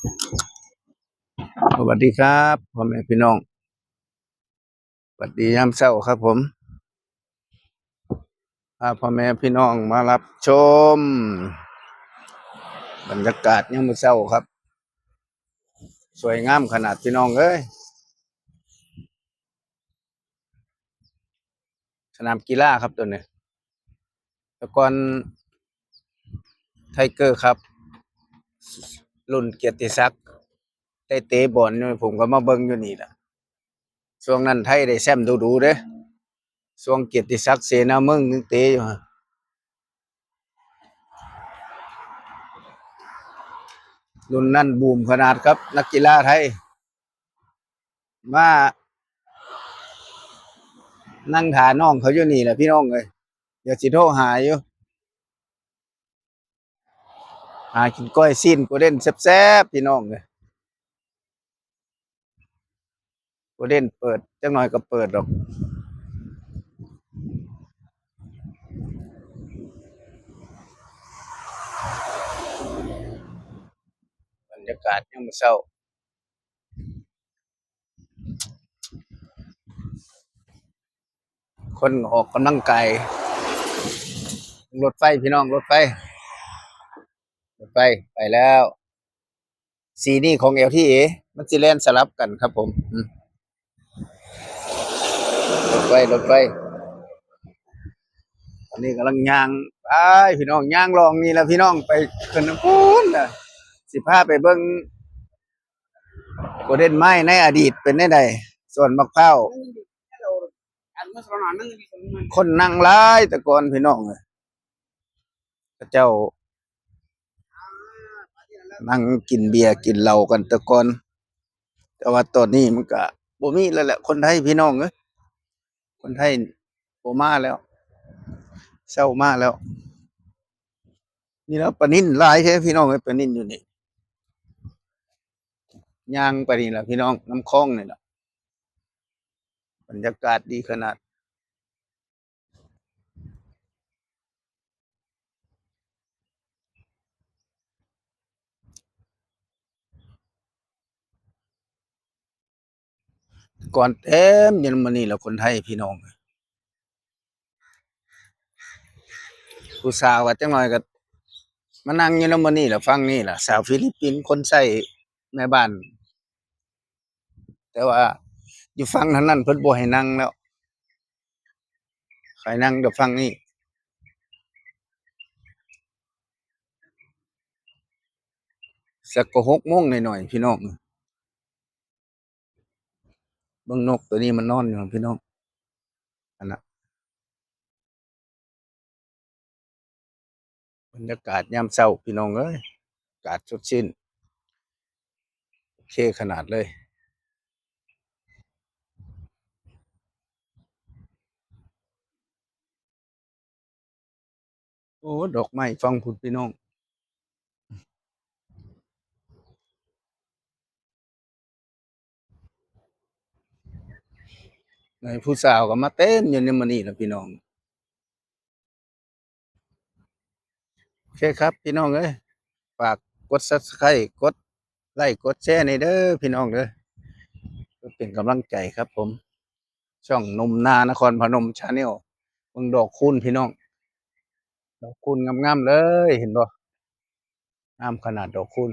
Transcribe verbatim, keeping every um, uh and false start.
สวัสดีครับพ่อแม่พี่น้อง สวัสดียามเช้าครับผม พาพ่อแม่พี่น้องมารับชม บรรยากาศยามมื้อเช้าครับ สวยงามขนาดพี่น้องเอ้ย สนามกีฬาครับตัวนี้ แต่ก่อนไทเกอร์ครับ รุ่นเกียรติศักดิ์ได้เตะบอลอยู่ ผมก็มาเบิ่งอยู่นี่แหละ ช่วงนั้นไทยได้แชมป์ดูๆเด้ ช่วงเกียรติศักดิ์เสนาเมืองยังเตะอยู่ฮะ รุ่นนั้นบูมขนาดครับ นักกีฬาไทย มานั่งถ่าน้องเขาอยู่นี่แหละพี่น้องเอ้ย เดี๋ยวสิโทรหาอยู่ หากินก้อยซี้นโกลเด้นแซ่บๆพี่น้องเอ้ย โกลเด้นเปิด จักหน่อยก็เปิดดอก บรรยากาศยามมื้อเช้า คนออกกำลังกาย รถไฟพี่น้อง รถไฟ รถไฟไปแล้ว สีนี้ของ แอล ที เอ มันสิแล่นสลับกันครับผม อืม รถไฟ รถไฟ อันนี้กำลังย่างไปพี่น้อง ย่างลองนี่แหละพี่น้อง ไปขึ้นน้ำพุนนะ สิพาไปเบิ่งโกลเด้นไม้ในอดีตเป็นแนวใด สวนมะพร้าว คนนั่งหลายแต่ก่อนพี่น้องเอ้ย เขาเจ้านั่งกินเบียร์กินเหล้ากันแต่ก่อน แต่ว่าตอนนี้มันก็บ่มีแล้วแหละ คนไทยพี่น้องเอ้ย คนไทยบ่มาแล้ว เซามาแล้ว นี่แล้วปลานิลหลายแท้พี่น้องเอ้ย ปลานิลอยู่นี่ ย่างไปนี่แหละพี่น้อง น้ำคลองนี่แหละ บรรยากาศดีขนาด ก่อนเต็มอยู่มื้อนี้แหละคนไทยพี่น้อง ผู้สาวก็จักหน่อยก็มานั่งอยู่นำมื้อนี้แหละ ฝั่งนี้ล่ะ สาวฟิลิปปินส์ คนใช้แม่บ้าน แต่ว่าอยู่ฝั่งทางนั้นเพิ่นบ่ให้นั่งแล้ว ให้นั่งแต่ฝั่งนี้ สักก็หกโมงหน่อยๆพี่น้อง เบิ่งนกตัวนี้มันนอนอยู่พี่น้อง อันน่ะ บรรยากาศยามเช้าพี่น้องเอ้ย อากาศสดชื่น โอเคขนาดเลย โอ้ ดอกไม้ฟังพุ้นพี่น้อง ในผู้สาวก็มาเต็มอยู่ในมื้อนี้ล่ะพี่น้อง โอเคครับพี่น้องเอ้ย ฝากกด Subscribe กดไลค์กดแชร์ในเด้อพี่น้องเด้อ เพื่อเป็นกำลังใจครับผม ช่องหนุ่มนานครพนม Channel เบิ่งดอกคูณพี่น้อง ดอกคูณงามๆเลย เห็นบ่ งามขนาดดอกคูณ